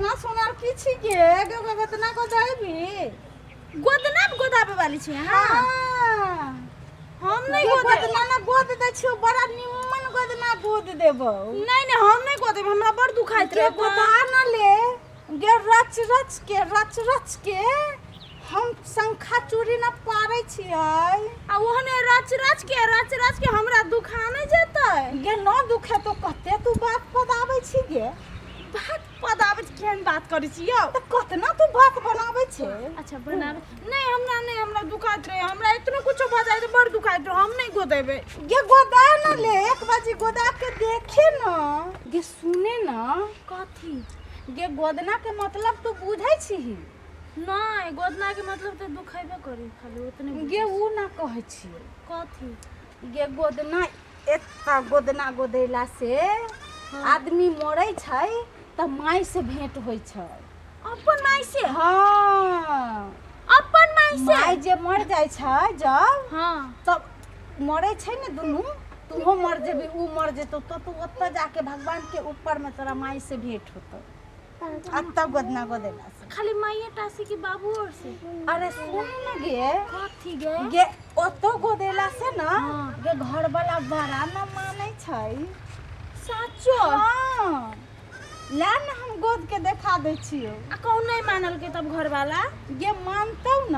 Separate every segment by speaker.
Speaker 1: केतना सोनार की छी गे गे गोदना गोदाबी?
Speaker 2: गोदना गोदाबे वाली छी अहाँ?
Speaker 1: हाँ।
Speaker 2: हम नहीं
Speaker 1: गे
Speaker 2: गोदे।
Speaker 1: गोदना ना गोद दे छियो, बड़ा निमन गोदना गोद देबौ।
Speaker 2: नहीं नहीं, हम नहीं गोदेब, हमरा बड़ दुखाइत
Speaker 1: गे
Speaker 2: रहे।
Speaker 1: गोदा न ले गे, रच रच के, रच रच के हम शंखा चूड़ी न पारै छियै।
Speaker 2: आ ओहने रच रच के, रच रच के हमरा दुखा नहीं जेतै?
Speaker 1: गे न दुखे तो कते तू बात पदाबै छी गे?
Speaker 2: बात पदाबै छी? केहन बात करै छी यौ?
Speaker 1: तऽ कतना तू बात बनाबै छै।
Speaker 2: अच्छा बनाबै नहीं, हमरा नहीं, हमरा दुखाइत रहे, हमरा इतना कुछो भऽ जाइ तऽ बड़ दुखाइत रहे, हम नहीं गोदेबै।
Speaker 1: गे गोदा न ले, एक बाजी गोदा के देखे न गे, सुने न।
Speaker 2: कथी?
Speaker 1: गे गोदना के मतलब तू बुझै छिही?
Speaker 2: नहीं, गोदना के मतलब तऽ दुखेबे करी, खाली उतने बुझै।
Speaker 1: गे उ ना कहै छियै।
Speaker 2: कथी?
Speaker 1: गे गोदना, एत्ता गोदना गोदैला से आदमी मरै छै तऽ माय से भेंट होइ छै।
Speaker 2: अपन माय से?
Speaker 1: हाँ।
Speaker 2: अपन माय से?
Speaker 1: माय जे मर जाइ छै जब, तब मरै छै ने दुनू, तूहो मर जेबी, उ मर जेतौ, तो तू ओतऽ जाके भगवान के ऊपर में तोरा माय से भेंट होतौ अतऽ गोदना गोदेला से।
Speaker 2: खाली माइये टा से कि बाबू और से?
Speaker 1: अरे सुन न गे।
Speaker 2: कथी गे?
Speaker 1: गे ओतो गोदेला से न
Speaker 2: हाँ।
Speaker 1: गे घर वाला बड़ा न मानै छै।
Speaker 2: साचो?
Speaker 1: हाँ, ला न हम गोद के देखा दै छियौ।
Speaker 2: आ कहूँ नहीं मानलकै तब घर वाला?
Speaker 1: गे मानतौ न।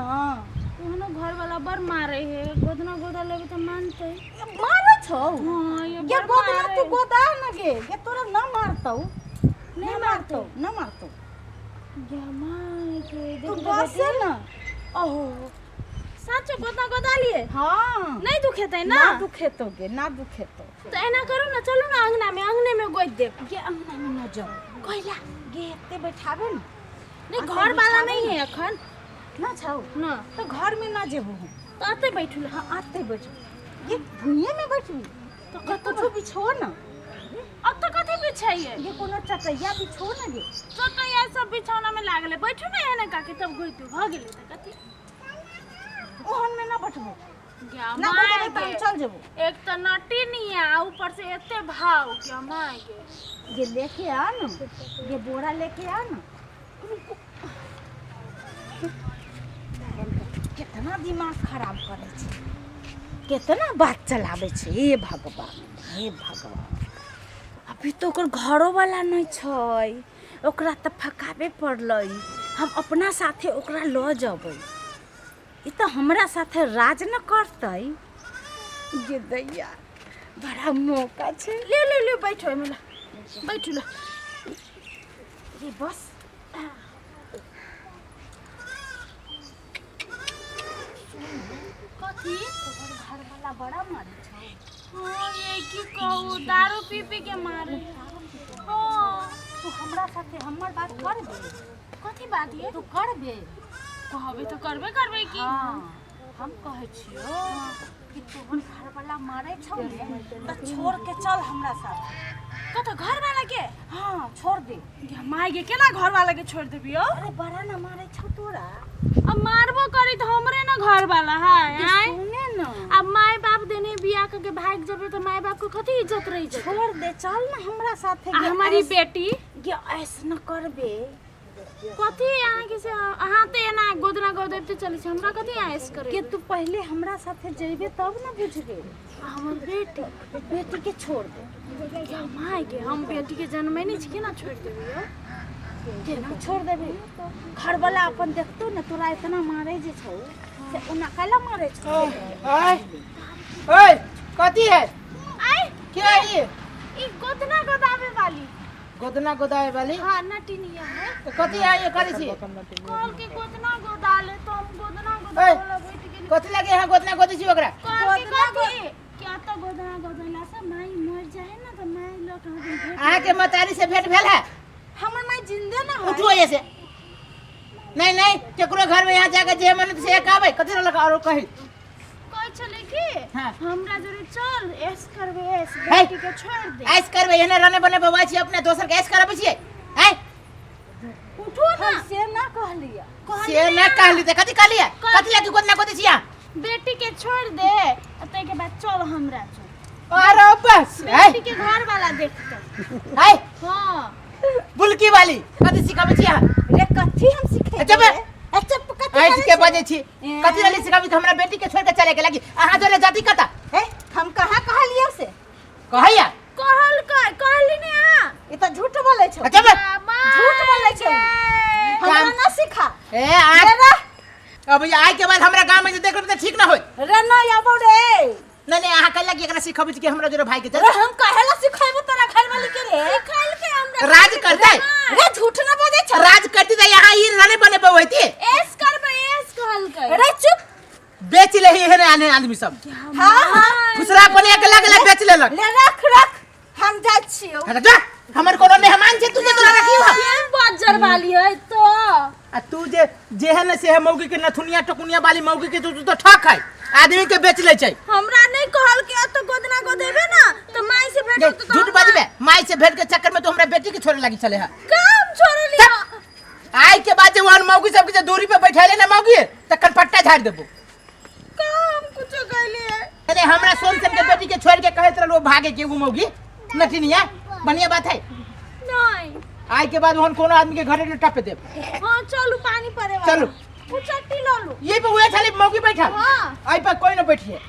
Speaker 2: ओहनो घर वाला बड़ मारे है, गोदना गोदा लेबै तऽ मानतै?
Speaker 1: मारै छौ?
Speaker 2: हाँ, ये
Speaker 1: गे
Speaker 2: बड़
Speaker 1: गोदना
Speaker 2: मारे।
Speaker 1: तू गोदा न गे, गे तोरा न मारतौ।
Speaker 2: नहीं?
Speaker 1: न मारतौ, न मारतौ।
Speaker 2: गे माय गे।
Speaker 1: तू
Speaker 2: देख तऽ
Speaker 1: बसे
Speaker 2: बेटी।
Speaker 1: न।
Speaker 2: ओहो, साचो गोदना गोदा लिए?
Speaker 1: हाँ।
Speaker 2: नहीं दुखेतै ना?
Speaker 1: ना दुखेतौ गे, ना दुखेतौ।
Speaker 2: तऽ एना करू ने, चलू ने अंगना में, अंगने में गोदि देब।
Speaker 1: गे अंगना में न जाओ।
Speaker 2: कैला?
Speaker 1: गे एते बैठाबे न।
Speaker 2: नहीं,
Speaker 1: एते
Speaker 2: घर वाला
Speaker 1: बिछाबे
Speaker 2: नहीं
Speaker 1: न।
Speaker 2: है अखन।
Speaker 1: न छौ?
Speaker 2: न।
Speaker 1: तऽ घर में न जेबो हम।
Speaker 2: तऽ एते बैठू।
Speaker 1: हाँ, आते बैठू गे, भुइये में बैठबी
Speaker 2: तऽ
Speaker 1: गे?
Speaker 2: कतऽ?
Speaker 1: कुछो बिछो न।
Speaker 2: अतऽ कथी बिछाइए?
Speaker 1: गे कोनो चटैया बिछो न गे।
Speaker 2: चटैया सब बिछौना में लागल है, बैठू ने एहने काके, तब गोइतू भऽ गेलै तऽ कथी?
Speaker 1: ओहन में न बैठबो।
Speaker 2: गे
Speaker 1: ना
Speaker 2: माय
Speaker 1: बैठबे तऽ हम
Speaker 2: गे।
Speaker 1: चल जेबो।
Speaker 2: एक तऽ नटी नहीं आ ऊपर से एते भाव, गे माय गे।
Speaker 1: गे लेके आ न गे, बोरा लेके आ न। केतना दिमाग खराब करै छै, केतना बात चलाबै छै। हे भगवान, हे भगवान। अभी तऽ ओकर घरोवला नहि छै, ओकरा तऽ फकाबे पड़लै। हम अपना साथे ओकरा लऽ जेबै, ई तऽ हमरा साथे राज न करतै। गे दैया, बड़ा मौका छै।
Speaker 2: ले ले ले, बैठो एहिमे, ला बैठू ला।
Speaker 1: गे बस।
Speaker 2: कथी?
Speaker 1: तोहर घरवाला बड़ा मारै छौ?
Speaker 2: हाँ ये की कहू, दारू पी पी के मारे। हाँ।
Speaker 1: तू हमरा साथे हमर बात करबे?
Speaker 2: कथी बात ये?
Speaker 1: तू करबे?
Speaker 2: कहबे तऽ करबे करबे की।
Speaker 1: हाँ, हम कहै छियौ कि तोहर घरवाला मारै छौ ने, तऽ छोड़ के चल हमरा साथ।
Speaker 2: कतऽ? घर वाला के?
Speaker 1: हाँ, छोड़ दे।
Speaker 2: गे माय गे, केना घर वाला के छोड़ देबी यौ?
Speaker 1: अरे बड़ा न मारै छौ तोरा।
Speaker 2: अब मारबो करी तऽ हमरे न घर वाला है।
Speaker 1: गे
Speaker 2: आँय?
Speaker 1: सुने न।
Speaker 2: अब माय बाप देने बियाह करके भाग जेबे तऽ माय बाप के कथी इज्जत रहि जेतै?
Speaker 1: छोड़ दे, चल न हमरा साथे।
Speaker 2: आ
Speaker 1: गे
Speaker 2: हमारी बेटी?
Speaker 1: गे ऐस न करबे।
Speaker 2: कथी अहाँके से? अहाँ तऽ एना गोदना गोदैते चलै छी, हमरा कथी ऐस करे?
Speaker 1: के तू पहले हमरा साथे जइबे तब न बुझबे।
Speaker 2: आ हमर बेटी?
Speaker 1: बेटी के छोड़ दे।
Speaker 2: गे माय गे, हम बेटी के जन्मै नहि छी, केना छोड़ि देबै यौ?
Speaker 1: केना छोड़ देबे? घरवाला अपन देखतो ने, तोरा इतना मारे जे छौ से ओना कैला मारे छौ?
Speaker 3: ओए ओए, कथी है?
Speaker 2: आइ।
Speaker 3: के है ये?
Speaker 2: ई गोदना गोदावे वाली।
Speaker 3: गोदना गोदावे वाली?
Speaker 2: हाँ, नटिनिया है।
Speaker 3: तो कथी है ये करी छी?
Speaker 2: कहल के गोदना गोदा ले, तो हम गोदना गोदा
Speaker 3: ओए,
Speaker 2: वाला बैठ गेली।
Speaker 3: कथी लगे यहाँ गोदना गोदी छी ओकरा?
Speaker 2: कहल के कथी क्या तो गोदना गोदला से माई मर जाए ना, तो माई लोग कहाँ दिन भेट।
Speaker 3: अहाँ के मतारी से भेंट भेल है?
Speaker 1: हमर माय जिंदे ना है।
Speaker 3: उठो ऐसे। नहीं नहीं, केकरो घर में यहाँ जाके जे मन से कहबै कथी रहलक और कही।
Speaker 2: कहै छलै कि
Speaker 3: हाँ।
Speaker 2: हमरा जोरे चल, ऐस करबै ऐस,
Speaker 3: है।
Speaker 2: बेटी के छोड़ दे।
Speaker 3: ऐस करबै, एहने रने बने बौआ छी अपने, दोसर के ऐस करबै छियै? हैं?
Speaker 2: उठो ना।
Speaker 1: हम से ना कहलियै।
Speaker 3: से ना कहली त कथी कहलियै? कथी लगी गोदना गोदी छियै?
Speaker 2: बेटी के छोड़ दे आ ताहिके बाद चल हमरा चल।
Speaker 3: अरे बस है।
Speaker 2: बेटी के घर वाला देखतौ।
Speaker 3: है।
Speaker 2: हाँ।
Speaker 3: बुलकी वाली कथी सिखाबै छी अहाँ?
Speaker 1: रे कथी हम सिखेबै
Speaker 3: अच्छा बे।
Speaker 1: ए, चुप कथी
Speaker 3: ऐठ
Speaker 1: करै
Speaker 3: के
Speaker 1: छी?
Speaker 3: बजै छी कथी रहली सिखाबी हमरा बेटी के छोड़ के चले गेला कि अहाँ जोरे जाति कता
Speaker 1: ए, हम कहाँ कहलियौ से
Speaker 3: कहैया
Speaker 2: कहलकै कहली ने अहाँ
Speaker 1: ई तऽ झूठ बोलै छौ
Speaker 3: अच्छा बे।
Speaker 1: झूठ बोलै छै हमरा ना सिखा
Speaker 3: ए आज
Speaker 1: रे रह
Speaker 3: अब ये आइ के बाद हमरा गांव में जे देखब तऽ ठीक ना होय
Speaker 1: रे ना आबौ रे
Speaker 3: नहीं नहीं अहाँ कहला कि एकरा सिखबै छी कि हमरा जोरे भाई के चल
Speaker 1: रे हम काहे ला सिखेबो तोरा घरवाली के रे
Speaker 2: सिखलकै हमरा
Speaker 3: राज करतै
Speaker 1: रे झूठ ना बजै छौ
Speaker 3: राज करती तऽ यहाँ ई रने बने पबैती
Speaker 2: एस करबै एस कहलकै
Speaker 1: रे चुप
Speaker 3: बेच ले ही एहन आने आदमी सब
Speaker 1: हाँ हाँ
Speaker 3: खुसरा पनिया के लगला बेच लेलक
Speaker 1: ले रख रख हम जाइ छियौ
Speaker 3: अच्छा जा हमर कोनो मेहमान छै तू जे तोरा रखियो
Speaker 2: केहन बज्जर वाली है तो
Speaker 3: आ तू जे जे है न से है मौगी के नथुनिया टकुनिया वाली मौगी के तू तू तो ठक है आदमी के बेच ले छै
Speaker 2: हमरा नहीं कहल के तो गोदना गोदेबे ना तो माई से भेंट
Speaker 3: जे
Speaker 2: होतो तो
Speaker 3: झूठ बजबे माई से भेंट के चक्कर में तो हमरा बेटी के छोड़े लगी चले है
Speaker 2: काम छोड़ लिया
Speaker 3: आइ के बाद जे वहन मौगी सबके जे दूरी पे बैठेले ना मौगी त कनपट्टा झाड़ देबो
Speaker 2: काम कुछो कहली है
Speaker 3: अरे हमरा सोन सन के बेटी के छोड़ के कहत रहलो भागे के एगो मौगी नटिनिया बढ़िया बात है
Speaker 2: नहीं
Speaker 3: आइ के बाद वहन कोनो आदमी के घरे न टप देब
Speaker 2: हाँ चलू पानी पड़े वाला
Speaker 3: चलू।
Speaker 2: उ चट्टी लऽ लू
Speaker 3: ये पे उहे छली मौगी बैठल
Speaker 2: हाँ।
Speaker 3: आइ पर कोई न बैठिए।